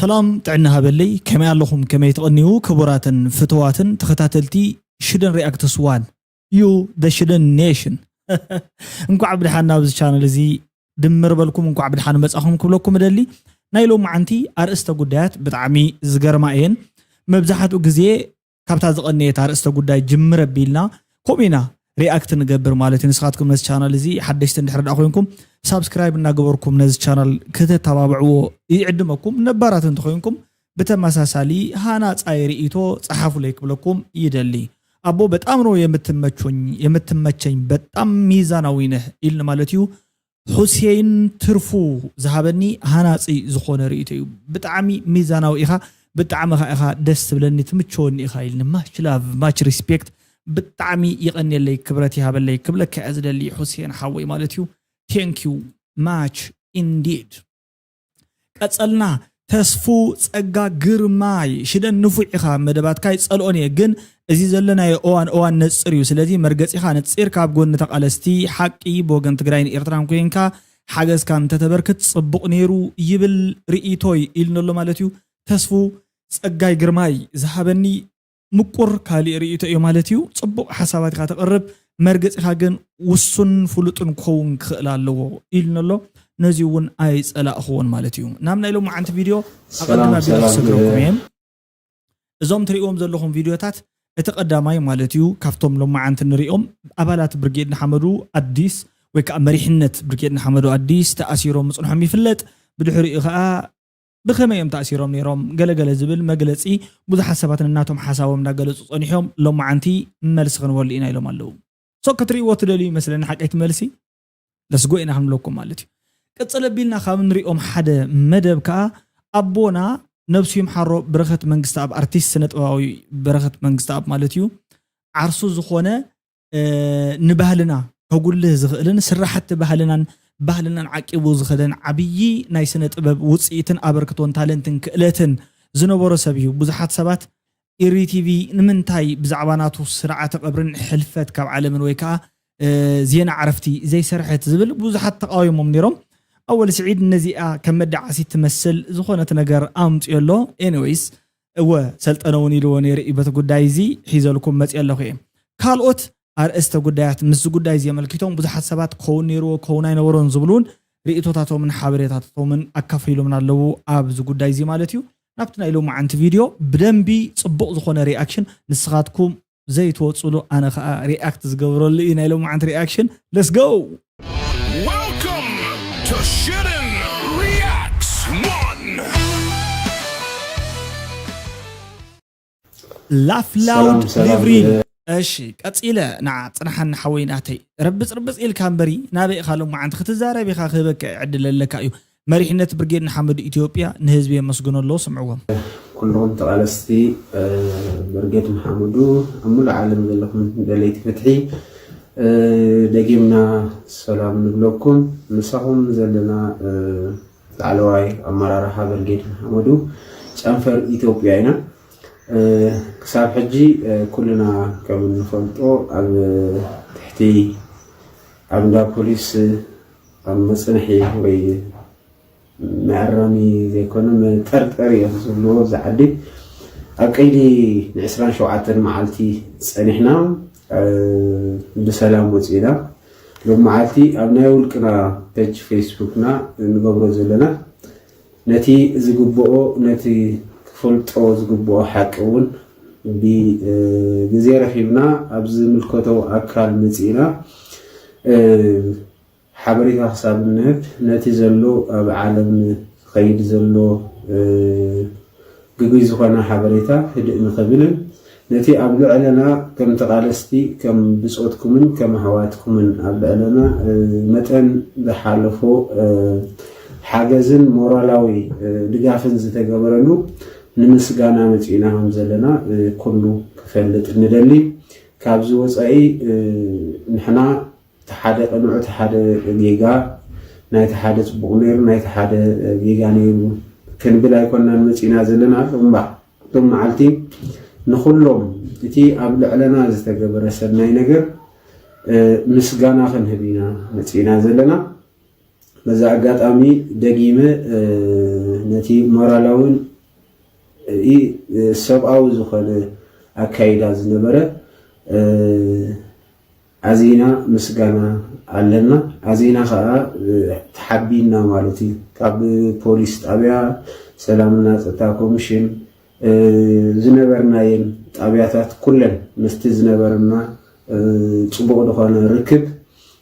ሰላም ጥዕና ሃበለይ፣ ከመይ ኣለኹም? ከመይ ትቐንዩ? ክቡራትን ፍትዋትን ተኸታተልቲ ሽደን ሪኣክትስ ዋን፣ you the ሽደን ኔሽን። እንኳዕ ብድሓን ናብዚ ቻነል እዚ ድምር በልኩም፣ እንኳዕ ብድሓን መጻኹም ክብለኩም እደሊ። ናይ ሎማዓንቲ ኣርእስተ ጉዳያት ብጣዕሚ ዝገርማ እየን። መብዛሕትኡ ግዜ ካብታ ዝቐነየት ኣርእስተ ጉዳይ ጅምር ኣቢልና ከምኡ ኢና ሪኣክት ንገብር ማለት እዩ። ንስኻትኩም ነዚ ቻናል እዚ ሓደሽቲ እንድሕር ደኣ ኮይንኩም ሳብስክራይብ እናገበርኩም ነዚ ቻናል ክተተባብዕዎ ይዕድመኩም። ነባራት እንተኾይንኩም ብተመሳሳሊ ሃናጻይ ርእይቶ ጸሓፉለይ ክብለኩም ይደሊ። ኣቦ በጣም ነው የምትመቹኝ፣ የምትመቸኝ፣ በጣም ሚዛናዊ ነህ ኢልኒ ማለት እዩ። ሁሴን ትርፉ ዝሃበኒ ሃናጺ ዝኾነ ርእይቶ እዩ። ብጣዕሚ ሚዛናዊ ኢኻ፣ ብጣዕሚ ኸኣ ኢኻ ደስ ትብለኒ፣ ትምቸወኒ ኢኻ ኢልኒ። ማች ላቭ፣ ማች ሪስፔክት። ብጣዕሚ ይቐንየለይ፣ ክብረት ይሃበለይ ክብለካ እየ ዝደሊ ሁሴን ሓወይ ማለት እዩ። Thank you much indeed። ቀጸልና። ተስፉ ጸጋ ግርማይ፣ ሽደን ንፉዕ ኢኻ፣ መደባትካ ይጸልኦን እየ፣ ግን እዚ ዘለናዮ እዋን እዋን ነጽር እዩ። ስለዚ መርገጺኻ ነጺርካ ኣብ ጎኒ ተቓለስቲ ሓቂ ብወገን ትግራይን ኤርትራን ኮይንካ ሓገዝካ እንተተበርክት ጽቡቕ ነይሩ ይብል ርእይቶይ ኢልኒ ኣሎ ማለት እዩ። ተስፉ ጸጋይ ግርማይ ዝሃበኒ ምቁር ካሊእ ርእይቶ እዩ ማለት እዩ። ጽቡቕ ሓሳባት ኢኻ ተቕርብ፣ መርገጺኻ ግን ውሱን ፍሉጥን ክኸውን ክኽእል ኣለዎ ኢልኒ ኣሎ። ነዚ እውን ኣይጸላእኽዎን ማለት እዩ። ናብ ናይ ሎማዓንቲ ቪድዮ ኣቐድም ኣቢለ ክስግረኩም እየ። እዞም ትርእይዎም ዘለኹም ቪድዮታት እቲ ቀዳማይ ማለት እዩ ካብቶም ሎማዓንቲ ንሪኦም ኣባላት ብርጌድ ንሓመዱ ኣዲስ ወይ ከዓ መሪሕነት ብርጌድ ንሓመዱ ኣዲስ ተኣሲሮም ምጽንሖም ይፍለጥ። ብድሕሪኡ ከዓ ብኸመይ እዮም ተኣሲሮም ነይሮም ገለገለ ዝብል መግለጺ ብዙሓት ሰባት ንናቶም ሓሳቦም እንዳገለጹ ጸኒሖም። ሎማዓንቲ መልሲ ክንበሉ ኢና ኢሎም ኣለዉ። ሶ ክትርእይዎ ትደልዩ ይመስለኒ ሓቀይቲ መልሲ። ለስጎ ኢና ክንብለኩም ማለት እዩ። ቅጽል ኣቢልና ካብ ንሪኦም ሓደ መደብ ከዓ ኣቦና ነብሱ ይምሓሮ በረኸት መንግስተኣብ፣ ኣርቲስት ስነ ጥበባዊ በረኸት መንግስተኣብ ማለት እዩ። ዓርሱ ዝኾነ ንባህልና ከጉልህ ዝኽእልን ስራሕቲ ባህልናን ባህልናን ዓቂቡ ዝኸደን ዓብዪ ናይ ስነ ጥበብ ውፅኢትን ኣበርክቶን ታለንትን ክእለትን ዝነበሮ ሰብ እዩ። ብዙሓት ሰባት ኢሪ ቲቪ ንምንታይ ብዛዕባ ናቱ ስርዓተ ቀብርን ሕልፈት ካብ ዓለምን ወይ ከዓ ዜና ዕረፍቲ ዘይሰርሐት ዝብል ብዙሓት ተቃዊሞም ነይሮም። ኣወል ስዒድ ነዚኣ ከም መዳዓሲት ትመስል ዝኾነት ነገር ኣምፅዮ ኣሎ። ኤኒወይስ እወ ሰልጠነ እውን ኢልዎ ነይሩ እዩ። በቲ ጉዳይ እዚ ሒዘልኩም መፅየ ኣለኹ እየ። ካልኦት ኣርእስተ ጉዳያት ምስዚ ጉዳይ እዚ ኣመልኪቶም ብዙሓት ሰባት ክኸውን ነይርዎ ክኸውን ኣይነበሮን ዝብሉ እውን ርእይቶታቶምን ሓበሬታታቶምን ኣካፊሎምና ኣለዉ ኣብዚ ጉዳይ እዚ ማለት እዩ። ናብቲ ናይ ሎማዓንቲ ቪድዮ ብደንቢ ፅቡቕ ዝኾነ ሪኣክሽን ንስኻትኩም ዘይትወፅሉ ኣነ ከዓ ሪኣክት ዝገብረሉ እዩ ናይ ሎማዓንቲ ሪኣክሽን። Let's go! Welcome to Shitten Reacts one! Laugh loud, live real. እሺ ቀፂለ ንዓ ፅንሓኒ ሓወይ ናተይ። ረብፅ ርብፅ ኢልካ እምበሪ ናበይ ኢኻ ሎማዓንቲ ክትዛረብ ኢኻ ክህበካ ዕድል ኣለካ እዩ። መሪሕነት ብርጌድ ንሓመዱ ኢትዮጵያ ንህዝቢ የመስግኖ ኣሎ ስምዕዎም። ኩልኹም ተቓለስቲ ብርጌድ ንሓመዱ ኣብ ሙሉእ ዓለም ዘለኹም ደለይቲ ፍትሒ ደጊምና ሰላም ንብለኩም። ምሳኹም ዘለና ላዕለዋይ ኣመራርሓ ብርጌድ ንሓመዱ ጨንፈር ኢትዮጵያ ኢና። ክሳብ ሕጂ ኩልና ከም እንፈልጦ ኣብ ትሕቲ ኣብ እንዳ ፖሊስ ኣብ መፅንሒ ወይ መኣረሚ ዘይኮነ መጠርጠሪ እዮም ዝብልዎ ኣብዚ ዓዲ ኣብ ቀይዲ ን27 መዓልቲ ፀኒሕና ብሰላም ወፂእና። ሎም መዓልቲ ኣብ ናይ ውልቅና ፔጅ ፌስቡክና እንገብሮ ዘለና ነቲ ዝግብኦ ነቲ ክፈልጦ ዝግብኦ ሓቂ እውን ብግዜ ረኺብና ኣብ ዝምልከቶ ኣካል መፂእና ሓበሬታ ክሳብ እንህብ ነቲ ዘሎ ኣብ ዓለም ዝኸይድ ዘሎ ግጉይ ዝኾነ ሓበሬታ ህድእ ንኽብልን ነቲ ኣብ ልዕለና ከም ተቓለስቲ ከም ብፆትኩምን ከም ኣሕዋትኩምን ኣብ ልዕለና መጠን ዝሓለፎ ሓገዝን ሞራላዊ ድጋፍን ዝተገበረሉ ንምስጋና መፂእና ከም ዘለና ኩሉ ክፈልጥ ንደሊ። ካብዚ ወፃኢ ንሕና እቲ ሓደ ቅኑዕ እቲ ሓደ ጌጋ ናይቲ ሓደ ፅቡቕ ነይሩ ናይቲ ሓደ ጌጋ ነይሩ ክንብል ኣይኮናን መፂና ዘለና። እምባ እቶም መዓልቲ ንኩሎም እቲ ኣብ ልዕለና ዝተገበረ ሰናይ ነገር ምስጋና ክንህብ ኢና መፂና ዘለና። በዛ ኣጋጣሚ ደጊመ ነቲ ሞራላውን ኢ-ሰብኣዊ ዝኾነ ኣካይዳ ዝነበረ፣ ኣዚና ምስጋና ኣለና። ኣዚና ከዓ ተሓቢና ማለት እዩ። ካብ ፖሊስ ጣብያ፣ ሰላምና ፀጥታ ኮሚሽን፣ ዝነበርናየን ጣብያታት ኩለን ምስቲ ዝነበረና ፅቡቕ ዝኾነ ርክብ፣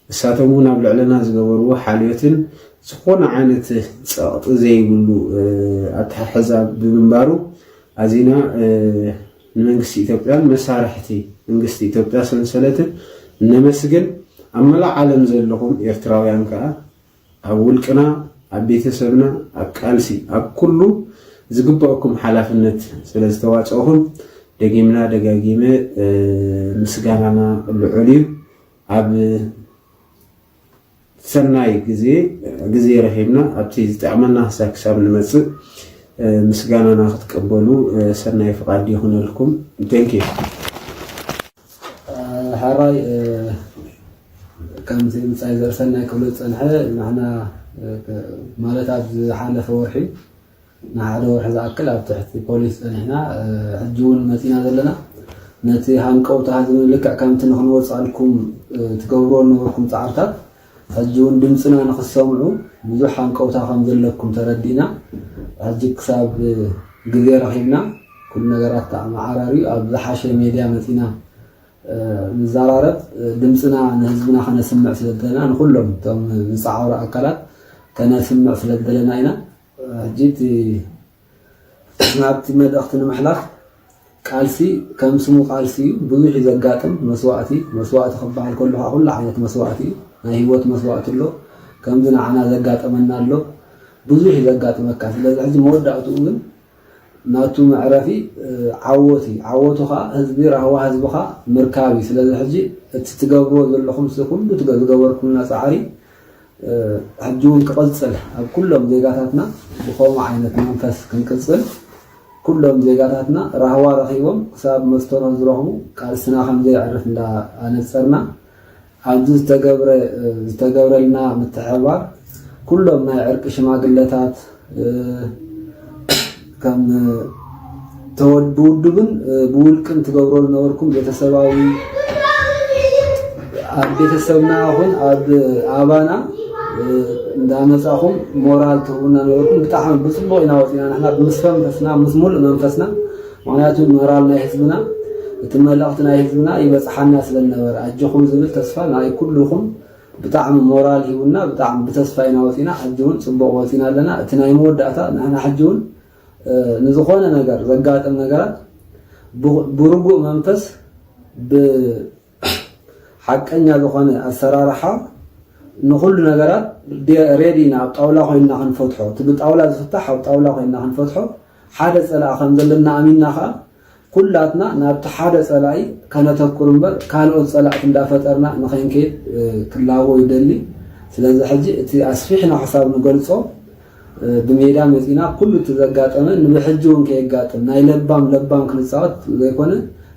እሳቶም እውን ኣብ ልዕለና ዝገበርዎ ሓልዮትን ዝኾነ ዓይነት ፀቕጢ ዘይብሉ ኣተሓሕዛ ብምንባሩ ኣዚና ንመንግስቲ ኢትዮጵያን መሳርሕቲ መንግስቲ ኢትዮጵያ ሰንሰለትን ነመስግን። ኣብ መላእ ዓለም ዘለኹም ኤርትራውያን ከዓ ኣብ ውልቅና፣ ኣብ ቤተሰብና፣ ኣብ ቃልሲ፣ ኣብ ኩሉ ዝግበአኩም ሓላፍነት ስለ ዝተዋፀእኹም ደጊምና ደጋጊመ ምስጋናና ልዑል እዩ። ኣብ ሰናይ ግዜ ግዜ ረኺብና ኣብቲ ዝጠዕመና ክሳብ ክሳብ ንመፅእ ምስጋናና ክትቀበሉ ሰናይ ፍቓድ ይኹነልኩም። Thank you። ሕራይ ከምቲ ብጻይ ዘርሰናይ ክብሎ ዝጸንሐ ንሕና ማለት ኣብ ዝሓለፈ ወርሒ ንሓደ ወርሒ ዝኣክል ኣብ ትሕቲ ፖሊስ ጸኒሕና ሕጂ እውን መጺና ዘለና ነቲ ሃንቀውታ ህዝቢ ልክዕ ከምቲ ንክንወጻልኩም ትገብርዎ ነበርኩም ጻዕርታት ሕጂ እውን ድምፅና ንክሰምዑ ብዙሕ ሃንቀውታ ከም ዘለኩም ተረዲእና ሕጂ ክሳብ ግዜ ረኺብና ኩሉ ነገራት ተመዓራርዩ ኣብ ዝሓሸ ሜድያ መፂና ንዘራረብ ድምፅና ንህዝብና ከነስምዕ ስለዝደለና ንኩሎም እቶም ዝፀዓሩ ኣካላት ከነስምዕ ስለዝደለና ኢና። ሕጂ እቲ ናብቲ መልእኽቲ ንምሕላፍ ቃልሲ ከም ስሙ ቃልሲ እዩ። ብዙሕ እዩ ዘጋጥም መስዋእቲ። መስዋእቲ ክበሃል ከሎ ከዓ ኩሉ ዓይነት መስዋእቲ እዩ። ናይ ህይወት መስዋእቲ ኣሎ፣ ከምዚ ንዓና ዘጋጠመና ኣሎ፣ ብዙሕ እዩ ዘጋጥመካ። ስለዚ ሕጂ መወዳእትኡ ግን ናቱ መዕረፊ ዓወት እዩ። ዓወቱ ከዓ ህዝቢ ራህዋ ህዝብኻ ምርካብ እዩ። ስለዚ ሕጂ እቲ ትገብርዎ ዘለኹም ኩሉ ዝገበርኩምና ፃዕሪ ሕጂ እውን ክቕፅል ኣብ ኩሎም ዜጋታትና ብኸምኡ ዓይነት መንፈስ ክንቅፅል ኩሎም ዜጋታትና ራህዋ ረኺቦም ክሳብ መስተርሆ ዝረኽቡ ቃልስና ከምዘየዕርፍ እንዳኣነፀርና ኣብዚ ዝተገብረ ዝተገብረልና ምትሕብባር ኩሎም ናይ ዕርቂ ሽማግለታት ከም ተወድ ብውድብን ብውልቅን ትገብሮ ዝነበርኩም ቤተሰባዊ ኣብ ቤተሰብና ይኹን ኣብ ኣባና እንዳመፃኹም ሞራል ትህቡና ነበርኩም። ብጣዕሚ ብፅቡቕ ኢና ወፂና ንሕና ምስ መንፈስና ምስ ሙሉእ መንፈስና ምክንያቱ ሞራል ናይ ህዝብና እቲ መልእኽቲ ናይ ህዝብና ይበፅሓና ስለዝነበረ ኣጆኹም ዝብል ተስፋ ናይ ኩልኹም ብጣዕሚ ሞራል ሂቡና ብጣዕሚ ብተስፋ ኢና ወፂና። ሕጂ እውን ፅቡቕ ወፂና ኣለና። እቲ ናይ መወዳእታ ንሕና ሕጂ እውን ንዝኾነ ነገር ዘጋጥም ነገራት ብርጉእ መንፈስ ብሓቀኛ ዝኾነ ኣሰራርሓ ንኹሉ ነገራት ሬዲ ኢና ኣብ ጣውላ ኮይንና ክንፈትሖ እቲ ብጣውላ ዝፍታሕ ኣብ ጣውላ ኮይንና ክንፈትሖ ሓደ ፀላእ ከም ዘለና ኣሚንና ከዓ ኩላትና ናብቲ ሓደ ፀላኢ ከነተኩር እምበር ካልኦት ፀላእቲ እንዳፈጠርና ንኸይንከይድ ክላቦ ይደሊ። ስለዚ ሕጂ እቲ ኣስፊሕና ሓሳብ ንገልፆ ብሜዳ መፂና ኩሉ እቲ ዘጋጠመ ንብሕጂ እውን ከየጋጥም ናይ ለባም ለባም ክንፃወት ዘይኮነ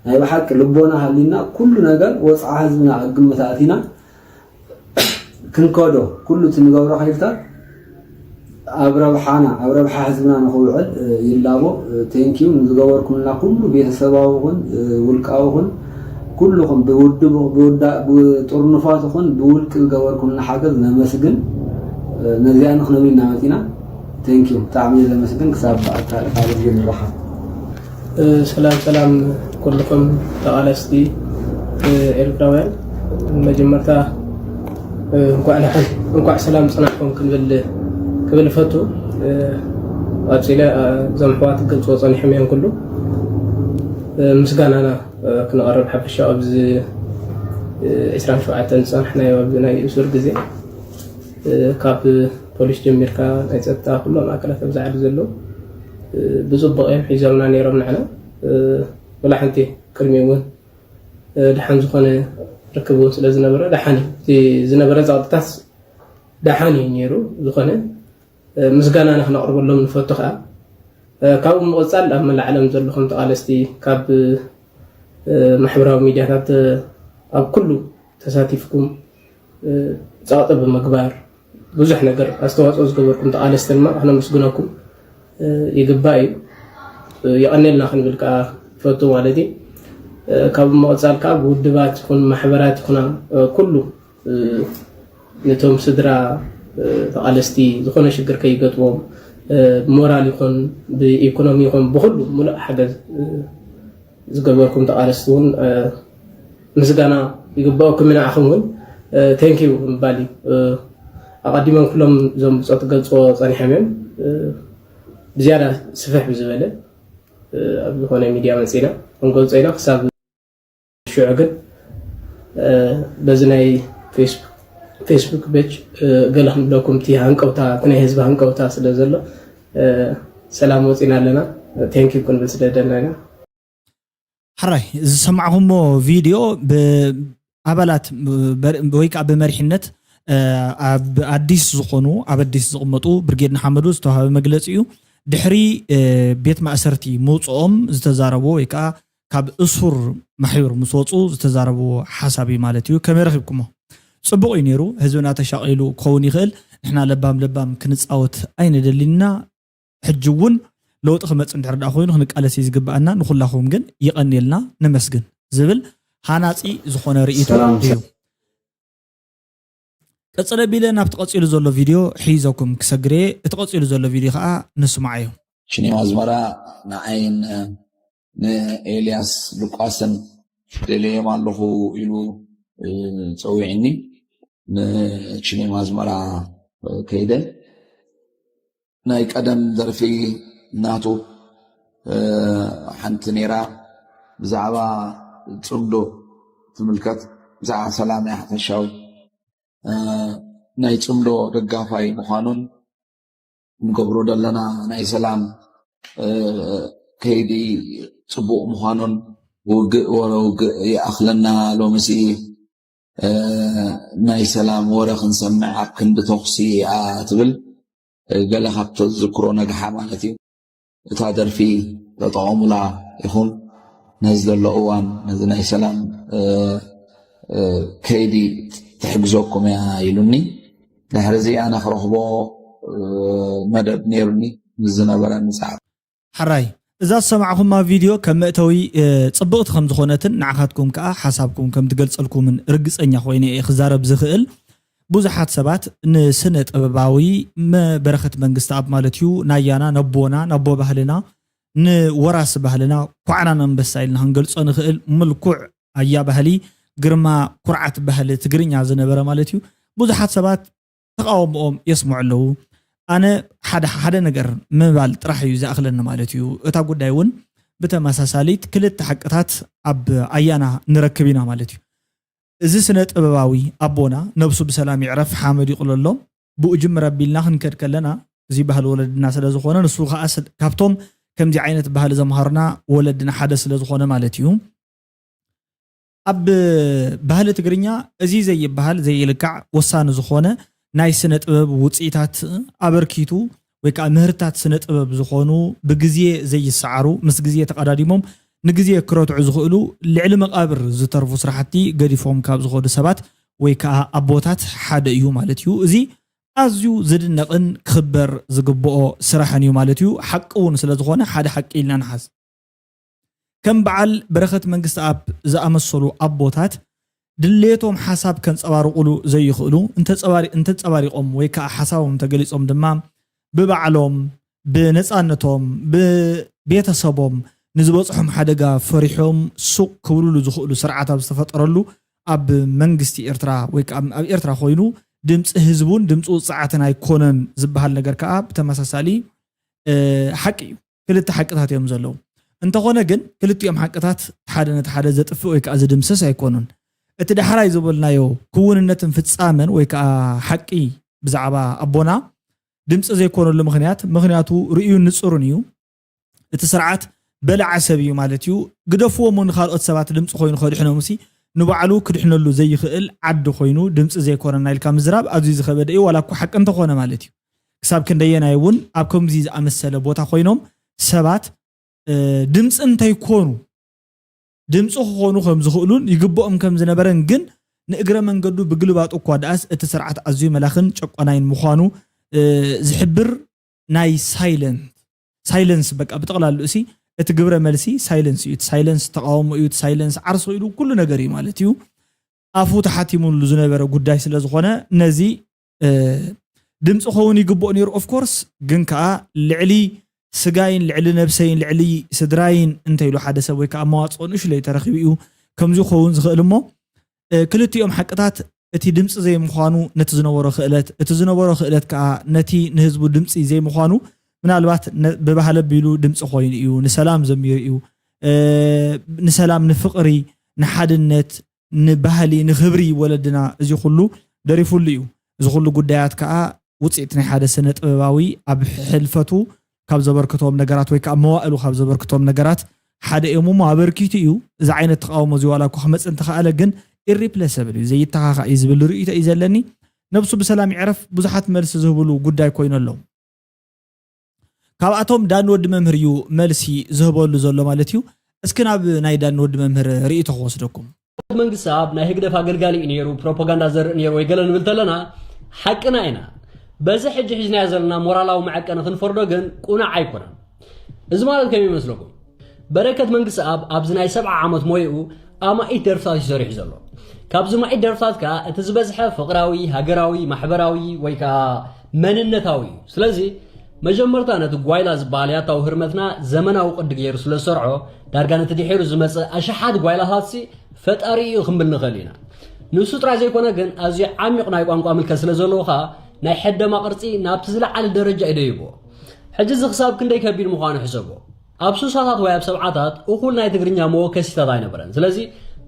ናይ ብሓቂ ልቦና ሃሊና ኩሉ ነገር ወፅዓ ህዝብና ኣብ ግምት ኣእቲና ክንከዶ ኩሉ እቲ ንገብሮ ከይድታት ኣብ ረብሓና ኣብ ረብሓ ህዝብና ንክውዕል ይላቦ። ቴንኪዩ ንዝገበርኩምልና ኩሉ ቤተሰባዊ ኹን ውልቃዊ ኹን ኩልኹም ብውድብ ብውዳ ብጥርኑፋት ኹን ብውልቂ ዝገበርኩምልና ሓገዝ ነመስግን። ነዚኣ ንክነብልና መፂና። ቴንኪዩ ብጣዕሚ እየ ዘመስግን። ክሳብ ኣካል ካልእ ንራኸብ። ሰላም ሰላም ኩልኩም ተቓለስቲ ኤርትራውያን፣ መጀመርታ እንኳዕ ደሓን እንኳዕ ሰላም ጽናሕኩም ክንብል ክብል እፈቱ። ቀጺለ እዞም ኣሕዋት ክገልጽዎ ጸኒሖም እዮም ኩሉ ምስጋናና ክነቕርብ ሓፈሻ ኣብዚ ዕስራን ሸውዓተን ዝጸናሕናዮ ኣብዚ ናይ እሱር ግዜ ካብ ፖሊስ ጀሚርካ ናይ ጸጥታ ኩሎም ኣካላት ኣብዚ ዓዲ ዘለዉ ብጽቡቕ እዮም ሒዞምና ነይሮም ንዓና። ወላ ሓንቲ ቅድሚኡ እውን ደሓን ዝኾነ ርክብ እውን ስለ ዝነበረ ደሓን እዩ። እቲ ዝነበረ ጸቕጥታት ደሓን እዩ ነይሩ። ዝኾነ ምስጋናና ክነቕርበሎም ንፈቱ ከዓ። ካብኡ ብምቕጻል ኣብ መላእ ዓለም ዘለኹም ተቓለስቲ ካብ ማሕበራዊ ሚድያታት ኣብ ኩሉ ተሳቲፍኩም ጸቕጢ ብምግባር ብዙሕ ነገር ኣስተዋፅኦ ዝገበርኩም ተቓለስቲ ድማ ክነመስግነኩም ይግባእ እዩ። የቐኔልና ክንብል ከዓ ፈቱ ማለት እዩ። ካብ መቐፃል ከዓ ብውድባት ይኹን ማሕበራት ይኹና ኩሉ ነቶም ስድራ ተቓለስቲ ዝኾነ ሽግር ከይገጥዎም ብሞራል ይኹን ብኢኮኖሚ ይኹን ብኩሉ ሙሉእ ሓገዝ ዝገበርኩም ተቓለስቲ እውን ምስጋና ይግባኦኩም። ንዓኹም እውን ቴንኪዩ ምባል እዩ። ኣቐዲሞም ኩሎም እዞም ብፆት ገልፅዎ ፀኒሖም እዮም። ብዝያዳ ስፍሕ ብዝበለ ኣብ ዝኾነ ሚድያ መፂና ክንገልፆ ኢና። ክሳብ ሽዑ ግን በዚ ናይ ፌስቡክ ፔጅ ገለ ክንብለኩም፣ እቲ ሃንቀውታ፣ እቲ ናይ ህዝቢ ሃንቀውታ ስለ ዘሎ ሰላም ወፂና ኣለና። ቴንኪዩ ክንብል ስለ ደለና ኢና። ሕራይ ዝሰማዕኹሞ ቪድዮ ብኣባላት ወይ ከዓ ብመሪሕነት ኣብ ኣዲስ ዝኾኑ ኣብ ኣዲስ ዝቕመጡ ብርጌድ ንሓመዱ ዝተዋሃበ መግለፂ እዩ። ድሕሪ ቤት ማእሰርቲ ምውፅኦም ዝተዛረቡ ወይ ከዓ ካብ እሱር ማሕዩር ምስ ወፁ ዝተዛረብዎ ሓሳብ እዩ ማለት እዩ። ከመይ ረኺብኩሞ? ፅቡቕ እዩ ነይሩ። ህዝብና ተሻቒሉ ክኸውን ይኽእል። ንሕና ለባም ለባም ክንፃወት ኣይንደሊና። ሕጂ እውን ለውጢ ክመፅእ እንድሕር ደኣ ኮይኑ ክንቃለስ እዩ ዝግብኣና። ንኹላኹም ግን ይቐንየልና፣ ነመስግን ዝብል ሃናፂ ዝኾነ ርእይቶ እዩ። ቀፅለ ቢለ ናብቲ ቀፂሉ ዘሎ ቪድዮ ሒዘኩም ክሰግር እየ። እቲ ቀፂሉ ዘሎ ቪድዮ ከዓ ንስማዓዮ። ሽኔ ኣዝመራ ንዓይን ንኤልያስ ሉቃስን ደልዮም ኣለኹ ኢሉ ፀዊዕኒ። ንሽኔ ኣዝመራ ከይደ ናይ ቀደም ደርፊ ናቱ ሓንቲ ነይራ፣ ብዛዕባ ፅምዶ ትምልከት፣ ብዛዕባ ሰላም እያ ሓፈሻዊ። ናይ ፅምዶ ደጋፋይ ምዃኑን ንገብሮ ዘለና ናይ ሰላም ከይዲ ፅቡቕ ምዃኑን፣ ውግእ ወረ ውግእ ይኣኽለና፣ ሎምሲ ናይ ሰላም ወረ ክንሰምዕ ኣብ ክንዲ ተኹሲ እያ ትብል። ገለ ካብ ተዝክሮ ነግሓ ማለት እዩ። እታ ደርፊ ተጠቐሙላ ኢኹም፣ ነዚ ዘሎ እዋን ነዚ ናይ ሰላም ከይዲ ትሕግዘኩም እያ ኢሉኒ። ድሕሪ እዚ ኣነ ክረኽቦ መደብ ነይሩኒ፣ ምስ ዝነበረኒ ፃዕሪ። ሕራይ እዛ ዝሰማዕኹማ ቪድዮ ከም መእተዊ ፅብቕቲ ከም ዝኾነትን ንዓኻትኩም ከዓ ሓሳብኩም ከም ትገልፀልኩምን ርግፀኛ ኮይነ እየ ክዛረብ ዝኽእል። ብዙሓት ሰባት ንስነ ጥበባዊ መ በረኸት መንግስተኣብ ማለት እዩ ናያና ነቦና ነቦ ባህልና ንወራሲ ባህልና ኳዕራን ኣንበሳ ኢልና ክንገልፆ ንኽእል ምልኩዕ ኣያ ባህሊ ግርማ ኩርዓት ባህሊ ትግርኛ ዝነበረ ማለት እዩ። ብዙሓት ሰባት ተቓውሞኦም የስምዑ ኣለዉ። ኣነ ሓደ ሓደ ነገር ምባል ጥራሕ እዩ ዝኣኽለኒ ማለት እዩ። እታ ጉዳይ እውን ብተመሳሳሊት ክልተ ሓቅታት ኣብ ኣያና ንረክብ ኢና ማለት እዩ። እዚ ስነ ጥበባዊ ኣቦና ነብሱ ብሰላም ይዕረፍ ሓመድ ይቕለሎ ብኡ ጅምር ኣቢልና ክንከድ ከለና እዚ ባህሊ ወለድና ስለ ዝኾነ ንሱ ከዓ ስል- ካብቶም ከምዚ ዓይነት ባህሊ ዘምሃሩና ወለድና ሓደ ስለ ዝኾነ ማለት እዩ። ኣብ ባህሊ ትግርኛ እዚ ዘይበሃል ዘይልካዕ ወሳኒ ዝኾነ ናይ ስነ ጥበብ ውፅኢታት ኣበርኪቱ ወይ ከዓ ምህርታት ስነ ጥበብ ዝኾኑ ብግዜ ዘይሰዓሩ ምስ ግዜ ተቐዳዲሞም ንግዜ ክረትዑ ዝኽእሉ ልዕሊ መቓብር ዝተርፉ ስራሕቲ ገዲፎም ካብ ዝኸዱ ሰባት ወይ ከዓ ኣቦታት ሓደ እዩ ማለት እዩ። እዚ ኣዝዩ ዝድነቕን ክኽበር ዝግብኦ ስራሕን እዩ ማለት እዩ። ሓቂ እውን ስለ ዝኾነ ሓደ ሓቂ ኢልና ንሓዝ። ከም በዓል በረኸት መንግስተኣብ ዝኣመሰሉ ኣቦታት ድሌቶም ሓሳብ ከንፀባርቑሉ ዘይኽእሉ እንተፀባሪ- እንተንፀባሪቖም ወይ ከዓ ሓሳቦም እንተገሊፆም ድማ ብባዕሎም ብነፃነቶም ብቤተሰቦም ንዝበፅሖም ሓደጋ ፈሪሖም ሱቕ ክብልሉ ዝኽእሉ ስርዓት ኣብ ዝተፈጠረሉ ኣብ መንግስቲ ኤርትራ ወይ ከዓ ኣብ ኤርትራ ኮይኑ ድምፂ ህዝቡን ድምፂ ውፅዓትን ኣይኮነን ዝበሃል ነገር ከዓ ብተመሳሳሊ ሓቂ እዩ። ክልተ ሓቅታት እዮም ዘለዉ። እንተኾነ ግን ክልቲኦም ሓቅታት ሓደ ነቲ ሓደ ዘጥፍእ ወይ ከዓ ዝድምስስ ኣይኮኑን። እቲ ዳሕራይ ዝበልናዮ ክውንነትን ፍፃመን ወይ ከዓ ሓቂ ብዛዕባ ኣቦና ድምፂ ዘይኮነሉ ምኽንያት ምኽንያቱ ርእዩን ንፁርን እዩ። እቲ ስርዓት በላዓ ሰብ እዩ ማለት እዩ። ግደፍዎ እሞ ንኻልኦት ሰባት ድምፂ ኮይኑ ከድሕኖም ሲ ንባዕሉ ክድሕነሉ ዘይኽእል ዓዲ ኮይኑ ድምፂ ዘይኮነና ኢልካ ምዝራብ ኣዝዩ ዝኸበደ እዩ ዋላ እኮ ሓቂ እንተኾነ ማለት እዩ። ክሳብ ክንደየናይ እውን ኣብ ከምዚ ዝኣመሰለ ቦታ ኮይኖም ሰባት ድምፂ እንተይኮኑ ድምፂ ክኾኑ ከም ዝኽእሉን ይግብኦም ከም ዝነበረን ግን ንእግረ መንገዱ ብግልባጡ እኳ ደኣስ እቲ ስርዓት ኣዝዩ መላኽን ጨቋናይን ምዃኑ ዝሕብር ናይ ሳይለንት ሳይለንስ በቃ ብጠቕላሉ እሲ እቲ ግብረ መልሲ ሳይለንስ እዩ። ሳይለንስ ተቃውሞ እዩ። ሳይለንስ ዓርሱ ኢሉ ኩሉ ነገር እዩ ማለት እዩ። ኣፉ ተሓቲሙሉ ዝነበረ ጉዳይ ስለ ዝኾነ ነዚ ድምፂ ኸውን ይግብኦ ነይሩ። ኦፍኮርስ ግን ከዓ ልዕሊ ስጋይን ልዕሊ ነብሰይን ልዕሊ ስድራይን እንተኢሉ ሓደ ሰብ ወይ ከዓ መዋፅኦ ንእሽለይ ተረኪቡ እዩ ከምዚ ክኸውን ዝኽእል እሞ ክልቲኦም ሓቅታት እቲ ድምፂ ዘይምዃኑ ነቲ ዝነበሮ ክእለት እቲ ዝነበሮ ክእለት ከዓ ነቲ ንህዝቡ ድምፂ ዘይምዃኑ ምናልባት ብባህለ ቢሉ ድምፂ ኮይኑ እዩ። ንሰላም ዘሚሩ እዩ። ንሰላም፣ ንፍቕሪ፣ ንሓድነት፣ ንባህሊ፣ ንክብሪ ወለድና እዚ ኩሉ ደሪፉሉ እዩ። እዚ ኩሉ ጉዳያት ከዓ ውፅኢት ናይ ሓደ ስነ ጥበባዊ ኣብ ሕልፈቱ ካብ ዘበርክቶም ነገራት ወይ ከዓ መዋእሉ ካብ ዘበርክቶም ነገራት ሓደ እዮም እሞ ኣበርኪቱ እዩ። እዚ ዓይነት ተቃውሞ እዚ ዋላ እኳ ክመፅእ እንተኸኣለ ግን ኢሪፕለሰብል እዩ፣ ዘይተኻኻእ እዩ ዝብል ርእይቶ እዩ ዘለኒ። ነብሱ ብሰላም ይዕረፍ። ብዙሓት መልሲ ዝህብሉ ጉዳይ ኮይኑ ኣሎ። ካብኣቶም ዳኒ ወዲ መምህር እዩ መልሲ ዝህበሉ ዘሎ ማለት እዩ። እስኪ ናብ ናይ ዳኒ ወዲ መምህር ርእይቶ ክወስደኩም። መንግስቲ ኣብ ናይ ህግደፍ ኣገልጋሊ እዩ ነይሩ፣ ፕሮፓጋንዳ ዘርኢ ነይሩ ወይ ገለ ንብል ተለና ሓቅና ኢና። በዚ ሕጂ ሒዝናዮ ዘለና ሞራላዊ መዐቀኒ ክንፈርዶ ግን ቁኑዕ ኣይኮነን። እዚ ማለት ከመይ ይመስለኩም? በረከት መንግስቲ ኣብ ኣብዚ ናይ ሰብዓ ዓመት ሞይኡ ኣማኢት ደርፍታት እዩ ሰሪሑ ዘሎ። ካብዚ ማኢት ደርፍታት ከዓ እቲ ዝበዝሐ ፍቕራዊ፣ ሃገራዊ፣ ማሕበራዊ ወይ ከዓ መንነታዊ እዩ። ስለዚ መጀመርታ ነቲ ጓይላ ዝበሃል ያታዊ ህርመትና ዘመናዊ ቅዲ ገይሩ ስለ ዝሰርዖ ዳርጋ ነቲ ድሒሩ ዝመፅእ ኣሽሓት ጓይላታትሲ ፈጣሪ እዩ ክንብል ንኽእል ኢና። ንሱ ጥራይ ዘይኮነ ግን ኣዝዩ ዓሚቕ ናይ ቋንቋ ምልከት ስለ ዘለዎ ከዓ ናይ ሕደማ ቅርፂ ናብቲ ዝለዓለ ደረጃ እዩ ደይብዎ። ሕጂ እዚ ክሳብ ክንደይ ከቢድ ምዃኑ ሕሰቦ። ኣብ ሱሳታት ወይ ኣብ ሰብዓታት እኹል ናይ ትግርኛ መወከሲታት ኣይነበረን። ስለዚ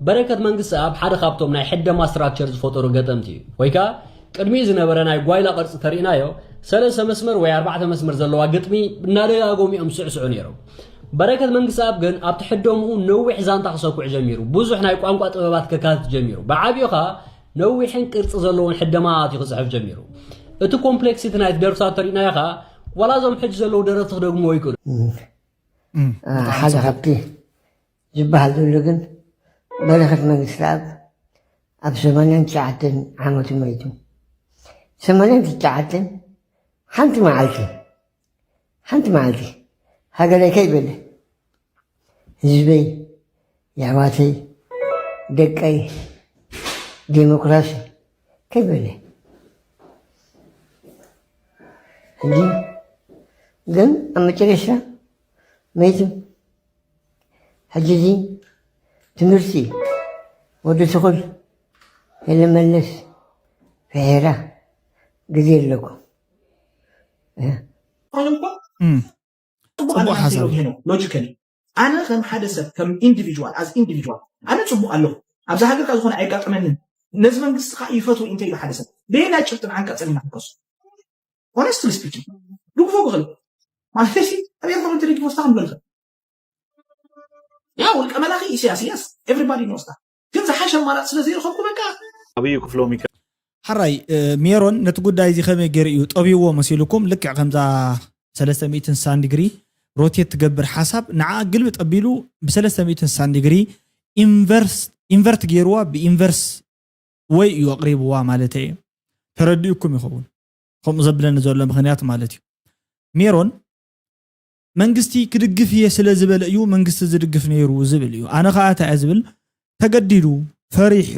በረከት መንግስቲ ኣብ ሓደ ካብቶም ናይ ሕደማ ስትራክቸር ዝፈጠሩ ገጠምቲ እዩ። ወይ ከዓ ቅድሚኡ ዝነበረ ናይ ጓይላ ቅርፂ ተሪእናዮ ሰለስተ መስመር ወይ ኣርባዕተ መስመር ዘለዋ ግጥሚ እናደጋጎሙ እዮም ዝስዕስዑ ነይሮም። በረከት መንግስቲ ኣብ ግን ኣብቲ ሕደምኡ ነዊሕ ዛንታ ክሰኩዕ ጀሚሩ። ብዙሕ ናይ ቋንቋ ጥበባት ከካትት ጀሚሩ። ብዓብዩ ከዓ ነዊሕን ቅርፂ ዘለዎን ሕደማት እዩ ክፅሕፍ ጀሚሩ። እቲ ኮምፕሌክሲቲ ናይቲ ደርፍታት ተሪእናዮ ከዓ ዋላ እዞም ሕጂ ዘለዉ ደረፍቲ ክደግምዎ ይክእሉ። ሓደ ካብቲ ዝበሃል ዘሎ ግን በረኸት መንግስትኣብ ኣብ ሰማንያን ትሽዓተን ዓመቱ ሞይቱ። ሰማንያን ትሽዓተን ሓንቲ መዓልቲ ሓንቲ መዓልቲ ሃገረይ ከይበለ ህዝበይ የሕዋተይ ደቀይ ዴሞክራሲ ከይበለ ሕጂ ግን ኣብ መጨረሻ መይቱ። ሕጂ እዚ ትምህርቲ ወዲ ትኹል ሄለመለስ ፍሒራ ግዜ ኣለኩም። ጽቡቕ ሓሳብ ሄኖ ሎጂካሊ ኣነ ከም ሓደ ሰብ ከም ኢንዲቪጁዋል ኣዝ ኢንዲቪጁዋል ኣነ ጽቡቕ ኣለኹ። ኣብዚ ሃገር ካብ ዝኾነ ኣይጋጠመንን። ነዚ መንግስቲ ከዓ ይፈትዎ እንተ ኢሉ ሓደ ሰብ በየናይ ጭብጥን ዓንቀፅን ኢና ክንከሶ? ሆነስትሊ ስፒኪንግ ድግፎ ክኽእል ማለት ሲ ኣብ ኤርትራ ተደጊፎ ስታ ክንብሎ ንኽእል። ያ ውልቀ መላኺ ኢሳያስ የስ ኤቭሪባዲ ኖስታ ግን ዝሓሸ ኣማራፂ ስለ ዘይረኸብኩ በቃ ኣብዩ ክፍሎም ይከ ሓራይ ሜሮን ነቲ ጉዳይ እዚ ከመይ ገይሩ እዩ ጠቢዎ መሲልኩም? ልክዕ ከምዛ ሰለስተ ሚእትን ስሳን ዲግሪ ሮቴት ትገብር ሓሳብ ንዓ ግልብጥ ኣቢሉ ብሰለስተ ሚእትን ስሳን ዲግሪ ኢንቨርት ገይርዋ ብኢንቨርስ ወይ እዩ ኣቕሪብዋ ማለት እየ። ተረዲኡኩም ይኸውን ከምኡ ዘብለኒ ዘሎ ምኽንያት ማለት እዩ። ሜሮን መንግስቲ ክድግፍ እየ ስለ ዝበለ እዩ መንግስቲ ዝድግፍ ነይሩ ዝብል እዩ። ኣነ ከዓ እንታይ እየ ዝብል ተገዲዱ ፈሪሑ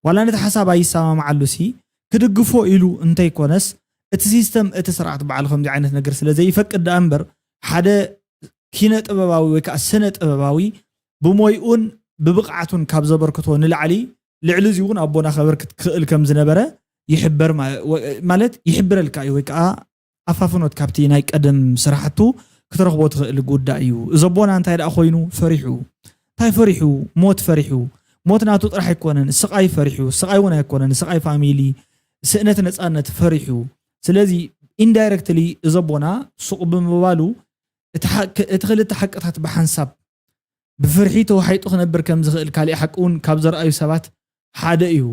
ዋላ ነቲ ሓሳብ ኣይሰማምዓሉ ሲ ክድግፎ ኢሉ እንተይኮነስ እቲ ሲስተም እቲ ስርዓት በዓል ከምዚ ዓይነት ነገር ስለ ዘይፈቅድ ደኣ እምበር ሓደ ኪነ ጥበባዊ ወይ ከዓ ስነ ጥበባዊ ብሞይኡን ብብቕዓቱን ካብ ዘበርክቶ ንላዕሊ ልዕሊ እዚ እውን ኣቦና ከበርክት ክኽእል ከም ዝነበረ ይሕበር ማለት ይሕብረልካ እዩ ወይ ከዓ ኣፋፍኖት ካብቲ ናይ ቀደም ስራሕቱ ክትረኽቦ ትኽእል ጉዳይ እዩ። እዚ ኣቦና እንታይ ደኣ ኮይኑ ፈሪሑ እንታይ ፈሪሑ ሞት ፈሪሑ ሞት ናቱ ጥራሕ ኣይኮነን ስቓይ ፈሪሑ ስቓይ እውን ኣይኮነን ስቓይ ፋሚሊ ስእነት ነፃነት ፈሪሑ ስለዚ ኢንዳይረክትሊ እዚ ኣቦና ሱቕ ብምባሉ እቲ ክልተ ሓቅታት ብሓንሳብ ብፍርሒ ተዋሒጡ ክነብር ከም ዝኽእል ካሊእ ሓቂ እውን ካብ ዘርኣዩ ሰባት ሓደ እዩ።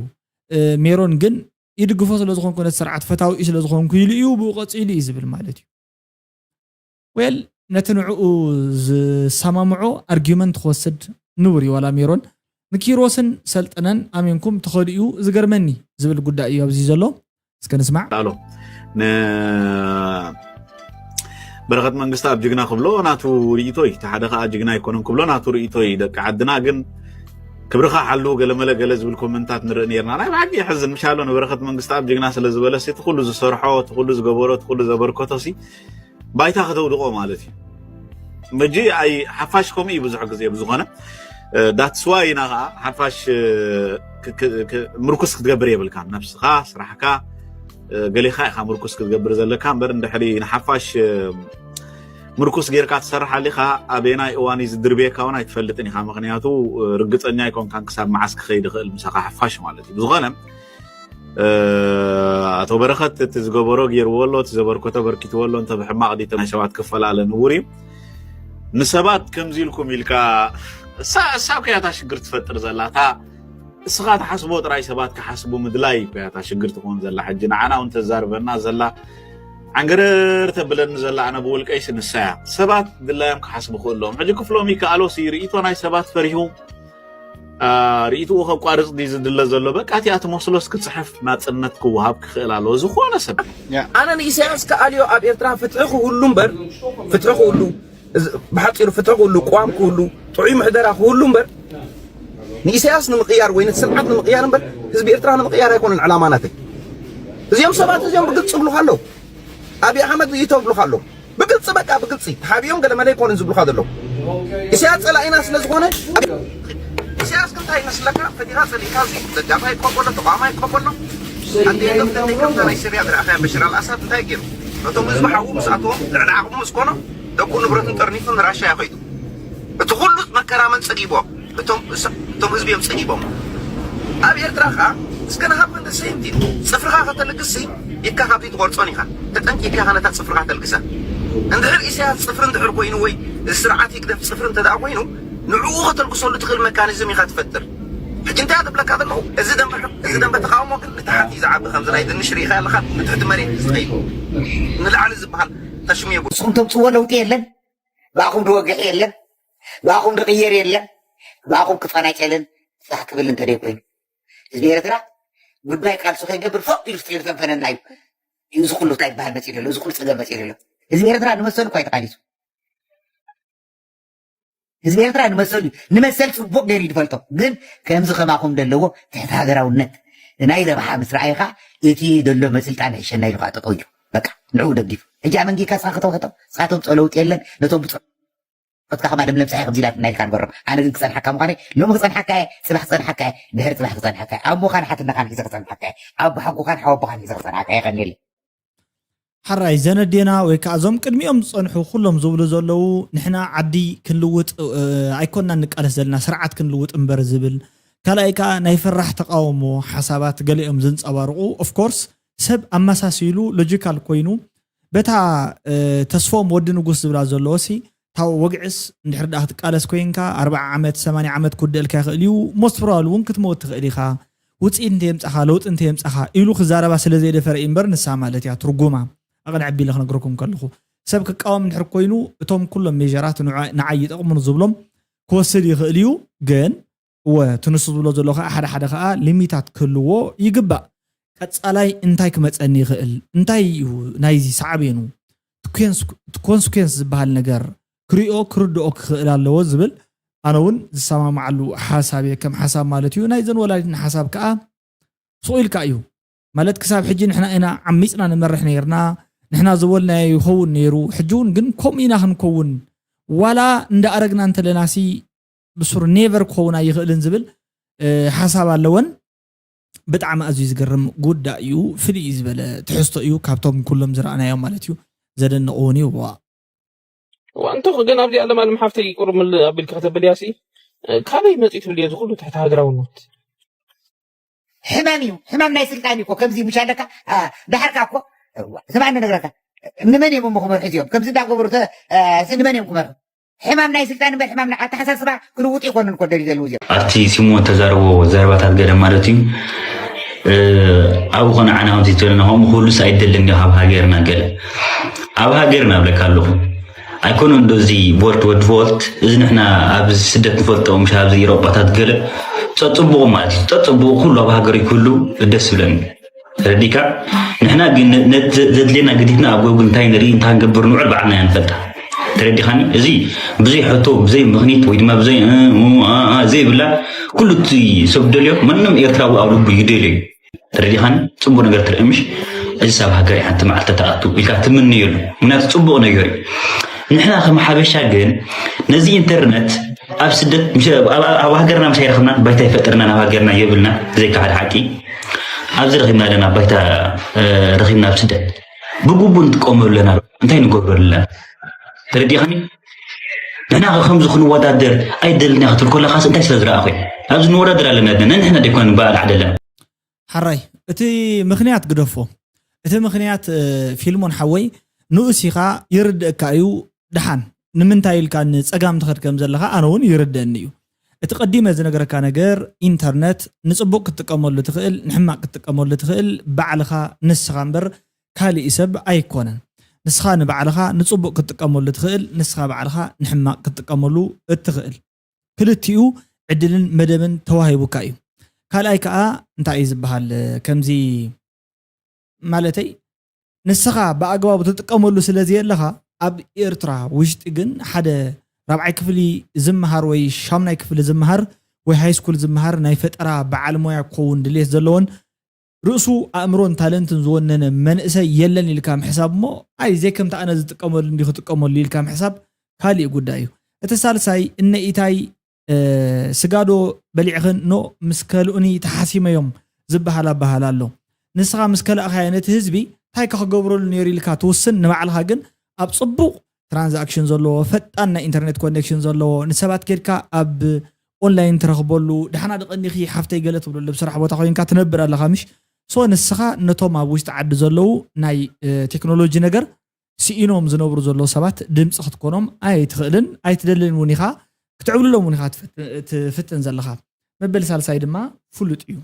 ሜሮን ግን ይድግፎ ስለ ዝኾንኩ ነቲ ስርዓት ፈታዊ ስለ ዝኾንኩ ኢሉ እዩ ብኡ ቀፂሉ እዩ ዝብል ማለት እዩ። ዌል ነቲ ንዕኡ ዝሰማምዖ ኣርጊመንት ክወስድ ንቡር እዩ ዋላ ሜሮን ንኪሮስን ሰልጠነን ኣሚንኩም ትኸዱ እዩ ዝገርመኒ ዝብል ጉዳይ እዩ ኣብዚ ዘሎ እስከ ንስማዕ። ኣሎ ን- በረኸት መንግስቲ ኣብ ጅግና ክብሎ ናቱ ርእይቶ እዩ። እቲ ሓደ ከዓ ጅግና ኣይኮነን ክብሎ ናቱ ርእይቶ እዩ። ደቂ ዓድና ግን ክብርኻ ሓሉ ገለመለ ገለ ዝብል ኮመንታት ንርኢ ነርና። ናይ ብሓቂ የሕዝን። ምሻሎ ንበረኸት መንግስቲ ኣብ ጅግና ስለ ዝበለ እቲ ኩሉ ዝሰርሖ፣ እቲ ኩሉ ዝገበሮ፣ እቲ ኩሉ ዘበርከቶ ሲ ባይታ ከተውድቆ ማለት እዩ። መጂ ኣይ ሓፋሽ ከምኡ እዩ ብዙሕ ግዜ ብዝኾነ that's why ኢና ከዓ ሓፋሽ ምርኩስ ክትገብር የብልካ። ነብስኻ፣ ስራሕካ፣ ገሌኻ ኢኻ ምርኩስ ክትገብር ዘለካ እምበር እንድሕሪ ንሓፋሽ ምርኩስ ጌርካ ትሰርሕ ኣሊኻ ኣበየናይ እዋን እዩ ዝድርብየካ እውን ኣይትፈልጥን ኢኻ። ምክንያቱ ርግፀኛ ኣይኮንካን ክሳብ መዓስ ክኸይድ ይኽእል ምሳኻ ሓፋሽ ማለት እዩ። ብዝኾነ ኣቶ በረኸት እቲ ዝገበሮ ገይርዎ ኣሎ፣ እቲ ዘበርከቶ በርኪትዎ ኣሎ። እንተ ብሕማቕ ድዩ ናይ ሰባት ክፈላለ ንቡር እዩ። ንሰባት ከምዚ ኢልኩም ኢልካ እሳ እሳ እኮ እያ እታ ሽግር ትፈጥር ዘላ። እታ እስኻ ትሓስቦ ጥራይ ሰባት ክሓስቡ ምድላይ እኮ እያ እታ ሽግር ትኾን ዘላ። ሕጂ ንዓና እውን ተዛርበና ዘላ ዓንገረር ተብለኒ ዘላ ኣነ ብውልቀይሲ ንሳ እያ። ሰባት ድላዮም ክሓስቡ ክእሎም ሕጂ ክፍሎም ይከኣሎሲ ርእይቶ ናይ ሰባት ፈሪሁ ርእይትኡ ከቋርፅ ድዩ ዝድለ ዘሎ? በቃ እቲኣ ትመስሎስ ክፅሕፍ ናፅነት ክወሃብ ክኽእል ኣለዎ ዝኾነ ሰብ። ኣነ ንኢሳያስ ክኣልዮ ኣብ ኤርትራ ፍትሒ ክህሉ እምበር ፍትሒ ክህሉ ብሓፂሩ ፍትሒ ክህሉ ቅዋም ክህሉ ጥዑይ ምሕደራ ክህሉ እምበር ንኢሳያስ ንምቕያር ወይ ነቲ ስርዓት ንምቕያር እምበር ህዝቢ ኤርትራ ንምቕያር ኣይኮነን ዕላማ ናተይ። እዚኦም ሰባት እዚኦም ብግልፂ ይብሉኻ ኣለዉ። ኣብይ ኣሕመድ ይተብሉኻ ኣለዉ። ብግልፂ በቃ ብግልፂ ተሓቢኦም ገለ መለ ኣይኮኑን ዝብሉኻ ዘለዉ። ኢሳያስ ፀላኢና ስለ ዝኾነ ኢሳያስ ግን እንታይ ይመስለካ ፈቲኻ ፀሊእካ እዚ ደጋፋይ እኮ በሎ ተቋማይ እኮ በሎ ኣደየሎም ተንደይ ከምታ ናይ ስርያ ዝረኣኻያ በሽር ኣልኣሳድ እንታይ ገይሩ ነቶም ህዝቢ ሓዉ ምስ ኣተዎም ልዕሊ ዓቕሙ ምስ ኮኖ ደቁ ንብረቱን ጠርኒፉ ንራሻ እዩ ኸይዱ። እቲ ኩሉ መከራ መን ፀጊቦ እቶም ህዝቢ እዮም ፀጊቦም። ኣብ ኤርትራ ከዓ እስከ ንሃብ ክንዲ ሰይምቲ ፅፍርኻ ከተልግስ ኢድካ ካብቲ ትቆርፆን ኢኻ ተጠንቂቅካ ነታ ፅፍርኻ ተልግሳ። እንድሕር ኢሳያስ ፅፍሪ እንድሕር ኮይኑ ወይ እዚ ስርዓት ህግደፍ ፅፍሪ እንተ ደኣ ኮይኑ ንዕኡ ከተልግሰሉ ትኽእል መካኒዝም ኢኻ ትፈጥር። ሕጂ እንታይ ትብለካ ዘለኹ እዚ ደንበ እዚ ደንበ ተቃውሞ ግን ንታሕቲ ዝዓቢ ከምዚ ናይ ድንሽ ርኢኻ ኣለኻ ንትሕቲ መሬት ዝኸይድ ንላዕሊ ዝበሃል ተሽሙ የብሉ። ንስኹም ተምፅዎ ለውጢ የለን። ብኣኹም ድወግሕ የለን፣ ብኣኹም ድቕየር የለን፣ ብኣኹም ክፈናጨልን ፃሕ ክብል እንተደይ ኮይኑ ህዝቢ ኤርትራ ጉዳይ ቃልሱ ከይገብር ፎቕ ኢሉ ስጢሉ ተንፈነና እዩ። እዚ ኩሉ እንታይ ይበሃል መፂኡ ዘሎ፣ እዚ ኩሉ ፀገም መፂኡ ዘሎ ህዝቢ ኤርትራ ንመሰሉ እኳ እዩ ተቃሊሱ። ህዝቢ ኤርትራ ንመሰሉ እዩ ንመሰል ፅቡቕ ገይሩ ይፈልጦ፣ ግን ከምዚ ከማኹም ዘለዎ ትሕቲ ሃገራውነት ናይ ረብሓ ምስ ረኣዩ ከዓ እቲ ዘሎ መስልጣን ይሕሸና ኢሉ ከዓ ጠጠው ኢሉ በቃ ንዕኡ ደጊፉ ሕጂ ኣመንጊካ ንስኻ ከተውሕጦ ንስኻቶም ፀለውጢ የለን ነቶም ብፅሑትካ ከማ ለምለም ፀሓይ ከምዚ ኢላትና ኢልካ ንገሮም ኣነ ግን ክፀንሓካ ምዃነይ ሎሚ ክፀንሓካ እየ ፅባሕ ክፀንሓካ እየ ድሕሪ ፅባሕ ክፀንሓካ እየ ኣቦኻን ሓትነኻን ሒዘ ክፀንሓካ እየ ኣቦ ሓጎኻን ሓወቦኻን ሒዘ ክፀንሓካ እየ ቀኒለይ ሓራይ ዘነዴና ወይ ከዓ እዞም ቅድሚኦም ዝፀንሑ ኩሎም ዝብሉ ዘለዉ ንሕና ዓዲ ክንልውጥ ኣይኮንና ንቃለስ ዘለና ስርዓት ክንልውጥ እምበር ዝብል ካልኣይ ከዓ ናይ ፈራሕ ተቃውሞ ሓሳባት ገሊኦም ዝንፀባርቁ ኦፍኮርስ ሰብ ኣመሳሲሉ ሎጂካል ኮይኑ በታ ተስፎም ወዲ ንጉስ ዝብላ ዘለዎ ሲ ታው ወግዕስ እንድሕር ደኣ ክትቃለስ ኮይንካ ኣርብዓ ዓመት ሰማንያ ዓመት ክውድአልካ ይኽእል እዩ ሞስት ፕሮባብሊ እውን ክትመወት ትኽእል ኢኻ ውፅኢት እንተየምፃኻ ለውጢ እንተየምፃኻ ኢሉ ክዛረባ ስለ ዘይደፈረ እዩ እምበር ንሳ ማለት እያ ትርጉማ ኣቕንዕ ኣቢለ ክነግረኩም ከለኹ ሰብ ክቃወም እንድሕር ኮይኑ እቶም ኩሎም ሜጀራት ንዓይ ይጠቕሙን ዝብሎም ክወስድ ይኽእል እዩ ግን እወ እቲ ንሱ ዝብሎ ዘሎ ከዓ ሓደ ሓደ ከዓ ሊሚታት ክህልዎ ይግባእ ቀፃላይ እንታይ ክመፀኒ ይኽእል እንታይ እዩ ናይዚ ሳዕቤኑ ኮንስኩንስ ዝበሃል ነገር ክሪኦ ክርድኦ ክኽእል ኣለዎ ዝብል ኣነ እውን ዝሰማማዓሉ ሓሳብ እየ ከም ሓሳብ ማለት እዩ ናይዘን ወላዲትና ሓሳብ ከዓ ስቕ ኢልካ እዩ ማለት ክሳብ ሕጂ ንሕና ኢና ዓሚፅና ንመርሕ ነይርና ንሕና ዝበልናዮ ይኸውን ነይሩ ሕጂ እውን ግን ከምኡ ኢና ክንከውን ዋላ እንዳኣረግና እንተለናሲ ብሱር ኔቨር ክኸውን ኣይኽእልን ዝብል ሓሳብ ኣለወን ብጣዕሚ ኣዝዩ ዝገርም ጉዳይ እዩ ፍልይ ዝበለ ትሕዝቶ እዩ ካብቶም ኩሎም ዝረኣናዮም ማለት እዩ ዘደንቕ እውን እዩ ዋ ዋንቶ ግን ኣብዚ ዓለም ዓለም ሓፍተይ ቁሩብ ምል ኣቢልካ ከተብል ያሲ ካበይ መፂ ትብል እዚ ኩሉ ትሕቲ ሃገራውነት ሕማም እዩ ሕማም ናይ ስልጣን እዩ ከምዚ ሙሽ ኣለካ ዳሕርካ እኮ ስማዕ ንነግረካ ንመን እዮም እሞ ክመርሑ እዚኦም ከምዚ እንዳገበሩ ንመን እዮም ክመርሑ ሕማም ናይ ስልጣን እምበር ሕማም ኣተሓሳስባ ክልውጡ ይኮኑን እኮ ደልዩ ዘለዉ እዚኦም ኣብቲ ሲሞን ተዛረቦ ዘረባታት ገለ ማለት እዩ ኣብ ኮነ ዓና ከምዚ ትብለና ከምኡ ክህሉስ ኣይደልን ዮ ኣብ ሃገርና ገለ ኣብ ሃገርና እብለካ ኣለኹ ኣይኮነ እንዶ እዚ ቮልት ወዲ ቮልት እዚ ንሕና ኣብ ስደት ንፈልጦ ምሽ ኣብዚ ረቋታት ገለ ፀፅቡቑ ማለት እዩ ፀፅቡቑ ኩሉ ኣብ ሃገር ክህሉ ደስ ይብለኒ ተረዲካ ንሕና ግን ነ- ነቲ ዘድልየና ግዲፍና ኣብ ጎግል እንታይ ንርኢ እንታይ ንገብር ንውዕል ባዕልና ኢና ንፈልጣ። ተረዲኻኒ? እዚ ብዘይ ሕቶ ብዘይ ምኽኒት ወይ ድማ ብዘይ እ፣ ኡ፣ ኣ፣ ኣ፣ ዘይብላ ኩሉ እቲ ሰብ ደልዮ መንም ኤርትራዊ ኣብ ልቡ ይደልዮ እዩ። ተረዲኻኒ? ጽቡቅ ነገር ትርኢ ምሽ እዚ ሰብ ሃገር ሓንቲ መዓልቲ ተኣቱ ኢልካ ትምንየሉ። ምክንያቱ ጽቡቅ ነገር እዩ። ንሕና ከም ሓበሻ ግን ነዚ ኢንተርነት ኣብ ስደት ኣብ ሃገርና ምሳይ ረኽብና ባይታ ይፈጥርና ናብ ሃገርና የብልና። ዘይካ ሓደ ሓቂ ኣብዚ ረኺብና ኣለና ባይታ ረኺብና ኣብ ስደት ብግቡእ ንጥቀመሉ ኣለና። እንታይ ንገብረሉ ኣለና? ተረዲኻኒ? ንሕና ከምዚ ክንወዳደር ኣይደልና ክትብል ከለኻስ እንታይ ስለ ዝረኣኹ ኣብዚ ንወዳደር ኣለና። ነንሕና ደይኮን ንበዓል ዓደለን ሓራይ እቲ ምኽንያት ግደፎ። እቲ ምኽንያት ፊልሞን ሓወይ ንኡስ ኢኻ፣ ይርድእካ እዩ። ድሓን ንምንታይ ኢልካ ንፀጋም ትኸድ ከም ዘለኻ ኣነ እውን ይርደእኒ እዩ። እቲ ቀዲመ ዝነገረካ ነገር ኢንተርነት ንፅቡቅ ክትጥቀመሉ ትኽእል፣ ንሕማቅ ክትጥቀመሉ ትኽእል፣ ባዕልኻ ንስኻ እምበር ካሊእ ሰብ ኣይኮነን። ንስኻ ንባዕልኻ ንፅቡቅ ክትጥቀመሉ ትኽእል፣ ንስኻ ባዕልኻ ንሕማቅ ክትጥቀመሉ እትኽእል። ክልቲኡ ዕድልን መደብን ተዋሂቡካ እዩ። ካልኣይ ከዓ እንታይ እዩ ዝበሃል ከምዚ ማለተይ ንስኻ ብኣግባቡ ትጥቀመሉ ስለ ዘየለኻ ኣብ ኤርትራ ውሽጢ ግን ሓደ ራብዓይ ክፍሊ ዝመሃር ወይ ሻምናይ ክፍሊ ዝመሃር ወይ ሃይስኩል ዝመሃር ናይ ፈጠራ በዓል ሞያ ክኸውን ድሌት ዘለዎን ርእሱ ኣእምሮን ታለንትን ዝወነነ መንእሰይ የለን ኢልካ ምሕሳብ እሞ ኣይ ዘይከምቲ ኣነ ዝጥቀመሉ እንዲ ክጥቀመሉ ኢልካ ምሕሳብ ካሊእ ጉዳይ እዩ። እቲ ሳልሳይ እነ ኢታይ ስጋዶ በሊዕኽን ኖ ምስ ከልኡኒ ተሓሲመዮም ዝበሃል ኣበሃል ኣሎ። ንስኻ ምስ ከላእኻዮ ነቲ ህዝቢ እንታይ ከክገብረሉ ነይሩ ኢልካ ትውስን፣ ንባዕልኻ ግን ኣብ ፅቡቕ ትራንዛክሽን ዘለዎ ፈጣን ናይ ኢንተርኔት ኮኔክሽን ዘለዎ ንሰባት ኬድካ ኣብ ኦንላይን ትረኽበሉ ደሓና ድቐኒኺ ሓፍተይ ገለ ትብለሉ ኣብ ስራሕ ቦታ ኮይንካ ትነብር ኣለኻ ምሽ ሶ ንስኻ ነቶም ኣብ ውሽጢ ዓዲ ዘለዉ ናይ ቴክኖሎጂ ነገር ስኢኖም ዝነብሩ ዘለዉ ሰባት ድምፂ ክትኮኖም ኣይትኽእልን ኣይትደልን እውን ኢኻ ክትዕብልሎም እውን ኢኻ ትፍትን ዘለኻ መበል ሳልሳይ ድማ ፍሉጥ እዩ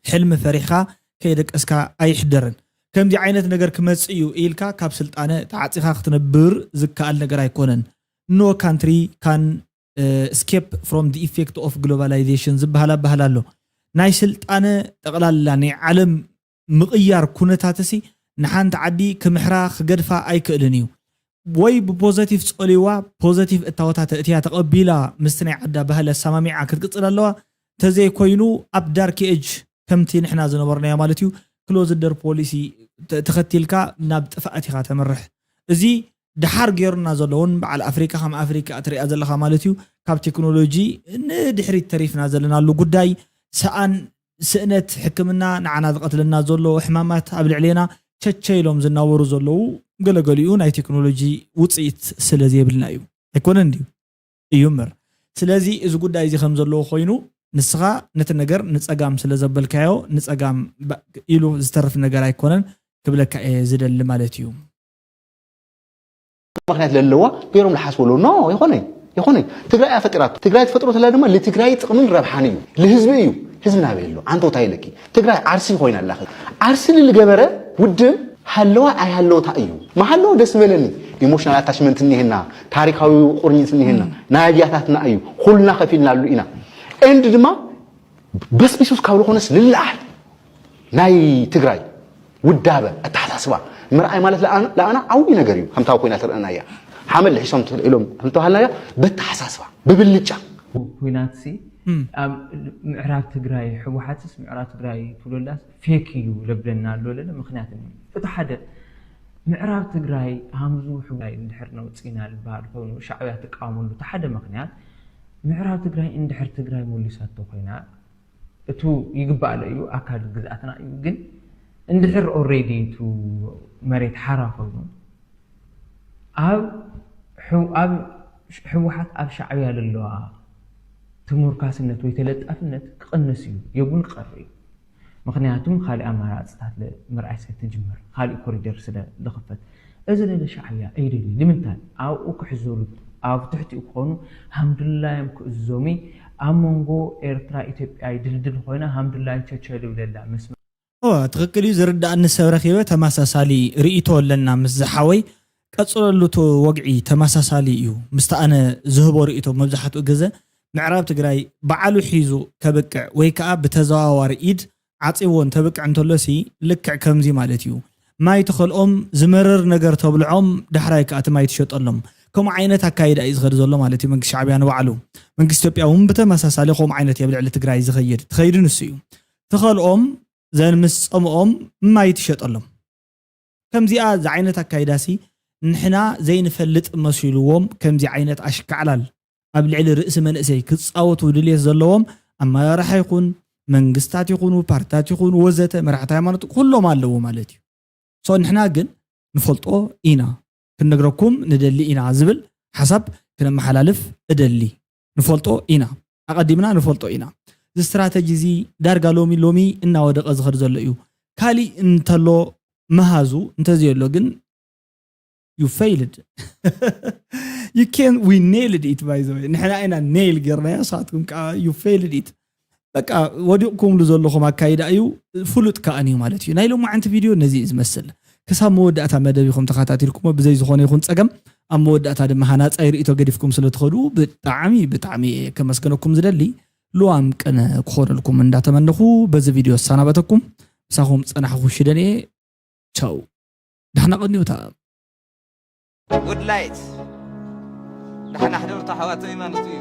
ሕልሚ ፈሪሕኻ ከየደቀስካ ኣይሕደርን ከምዚ ዓይነት ነገር ክመፅእ እዩ ኢልካ ካብ ስልጣነ ተዓፂኻ ክትነብር ዝከኣል ነገር ኣይኮነን no country can escape from the effect of globalization ዝበሃል ኣበሃል ኣሎ ናይ ስልጣነ ጠቕላላ ናይ ዓለም ምቕያር ኩነታትሲ ንሓንቲ ዓዲ ክምሕራ ክገድፋ ኣይክእልን እዩ ወይ ብፖዘቲቭ ፀልዋ ፖዘቲቭ እታወታ ተእትያ ተቐቢላ ምስቲ ናይ ዓዳ ባህሊ ኣሰማሚዓ ክትቅፅል ኣለዋ ተዘይኮይኑ ኣብ ዳርክ ኤጅ ከምቲ ንሕና ዝነበርናዮ ማለት እዩ ክሎዝደር ፖሊሲ ተኸቲልካ ናብ ጥፍኣት ኢኻ ተምርሕ እዚ ድሓር ገይሩና ዘሎ እውን በዓል ኣፍሪካ ከም ኣፍሪካ እትሪኣ ዘለካ ማለት እዩ ካብ ቴክኖሎጂ ንድሕሪት ተሪፍና ዘለናሉ ጉዳይ ሰኣን ስእነት ሕክምና ንዓና ዝቐትለና ዘሎ ሕማማት ኣብ ልዕሌና ቸቸ ኢሎም ዝናበሩ ዘለዉ ገለገሊኡ ናይ ቴክኖሎጂ ውፅኢት ስለ ዘየብልና እዩ ኣይኮነን ድዩ እዩ እምበር ስለዚ እዚ ጉዳይ እዚ ከም ዘለዎ ኮይኑ ንስኻ ነቲ ነገር ንፀጋም ስለ ዘበልካዮ ንፀጋም ኢሉ ዝተርፍ ነገር ኣይኮነን ክብለካ እየ ዝደሊ ማለት እዩ ምክንያት ለለዋ ገይሮም ዝሓስበሉ ኖ ይኾነ ይኾነ ትግራይ እያ ፈጢራቶ ትግራይ ትፈጥሮ ተላ ድማ ልትግራይ ጥቕምን ረብሓን እዩ ልህዝቢ እዩ ህዝቢ ናበይ ኣሎ ኣንተ እንታይ ኢለኪ ትግራይ ዓርሲ ኮይና ኣላ ዓርሲ ልልገበረ ውድብ ሃለዋ ኣይሃለወታ እዩ መሃለወ ደስ ዝበለኒ ኢሞሽናል ኣታችመንት እኒሄና ታሪካዊ ቁርኝት እኒሄና ናይ ኣድያታትና እዩ ኩልና ከፊልናሉ ኢና ኤንድ ድማ በስቢሱስ ካብ ዝኾነስ ልለዓል ናይ ትግራይ ውዳበ ኣተሓሳስባ ምርኣይ ማለት ለኣና ዓብዪ ነገር እዩ ከምታ ኮይና ትረአና እያ ሓመድ ልሒሶም ኢሎም ከምተባሃልናያ በተሓሳስባ ብብልጫ ኩናትሲ ኣብ ምዕራብ ትግራይ ህወሓትስ ምዕራብ ትግራይ ትብለላስ ፌክ እዩ ለብለና ኣሎ ለለ ምክንያት እቲ ሓደ ምዕራብ ትግራይ ሃምዙ ሕዋይ እንድሕር ነውፂና ዝበሃል ኮይኑ ሻዕብያ ትቃወመሉ እቲ ሓደ ምክንያት ምዕራብ ትግራይ እንድሕር ትግራይ መሊሳቶ ኮይና እቱ ይግባእ ለ እዩ ኣካል ግዝኣትና እዩ ግን እንድሕር ኦሬዲ ቱ መሬት ሓራ ኮይኑ ኣብ ኣብ ህወሓት ኣብ ሻዕብያ ለለዋ ተሞርካስነት ወይ ተለጣፍነት ክቕንስ እዩ የቡን ቀር እዩ ምክንያቱም ካሊእ ኣማራፅታት ምርኣይ ስለ ትጅምር ካሊእ ኮሪደር ስለ ዝኽፈት እዚ ለለ ሻዕብያ ኣይደልዩ ንምንታይ ኣብኡ ክሕዘሉ ኣብ ትሕቲኡ ክኾኑ ሃምዱላዮም ክእዞሚ ኣብ መንጎ ኤርትራ ኢትዮጵያ ድልድል ኮይና ሃምዱላዮም ቸቸ ልብለላ መስመር ትኽክል እዩ ዝርዳእኒ ሰብ ረኺበ ተመሳሳሊ ርእይቶ ኣለና ምስ ዝሓወይ ቀፅለሉ እቲ ወግዒ ተመሳሳሊ እዩ ምስቲ ኣነ ዝህቦ ርእይቶ መብዛሕትኡ ግዘ ምዕራብ ትግራይ ባዕሉ ሒዙ ከብቅዕ ወይ ከዓ ብተዘዋዋሪ ኢድ ዓጺዎ እንተብቅዕ እንተሎሲ ልክዕ ከምዚ ማለት እዩ። ማይ ትኸልኦም፣ ዝመርር ነገር ተብልዖም፣ ዳሕራይ ከኣ እቲ ማይ ትሸጠሎም። ከምኡ ዓይነት ኣካይዳ እዩ ዝኸድ ዘሎ ማለት እዩ መንግስቲ ሻዕብያ ንባዕሉ። መንግስቲ ኢትዮጵያ እውን ብተመሳሳሊ ከምኡ ዓይነት እዩ ኣብ ልዕሊ ትግራይ ዝኸይድ። ትኸይዱ ንሱ እዩ። ትኸልኦም፣ ዘን ምስ ጸምኦም ማይ ትሸጠሎም። ከምዚኣ ዝዓይነት ኣካይዳሲ ንሕና ዘይንፈልጥ መሲልዎም ከምዚ ዓይነት ኣሽካዕላል ኣብ ልዕሊ ርእሲ መንእሰይ ክጻወቱ ድልየት ዘለዎም ኣመራርሓ ይኹን መንግስታት ይኹኑ ፓርትታት ይኹኑ ወዘተ መራሕቲ ሃይማኖት ኩሎም ኣለዉ ማለት እዩ። ሶ ንሕና ግን ንፈልጦ ኢና፣ ክንነግረኩም ንደሊ ኢና ዝብል ሓሳብ ክነመሓላልፍ እደሊ። ንፈልጦ ኢና፣ ኣቐዲምና ንፈልጦ ኢና። እዚ ስትራተጂ እዚ ዳርጋ ሎሚ ሎሚ እናወደቐ ዝኸድ ዘሎ እዩ። ካሊእ እንተሎ መሃዙ እንተዘየሎ ግን you failed. You can we nailed it, by the way. ንሕና ኢና ኔይል ጌርናዮ፣ ንስኻትኩም ከዓ you failed it። በቃ ወዲቕኩምሉ ዘለኹም ኣካይዳ እዩ፣ ፍሉጥ ከኣን እዩ ማለት እዩ። ናይ ሎማዓንቲ ቪድዮ ነዚ እዩ ዝመስል። ክሳብ መወዳእታ መደብ ኢኹም ተኸታቲልኩሞ፣ ብዘይ ዝኾነ ይኹን ጸገም ኣብ መወዳእታ ድማ ሃናጻይ ርእይቶ ገዲፍኩም ስለ ትኸዱ ብጣዕሚ ብጣዕሚ እየ ከመስግነኩም ዝደሊ። ልዋም ቅነ ክኾነልኩም እንዳተመነኹ በዚ ቪድዮ እሰናበተኩም። ምሳኹም ጸናሕኹ ሽደን እየ። ቻው። ዳሕና ቀንዩታ። ጉድ ላይት ዳሕና ሕደርቱ ኣሕዋተይ ማለት እዩ።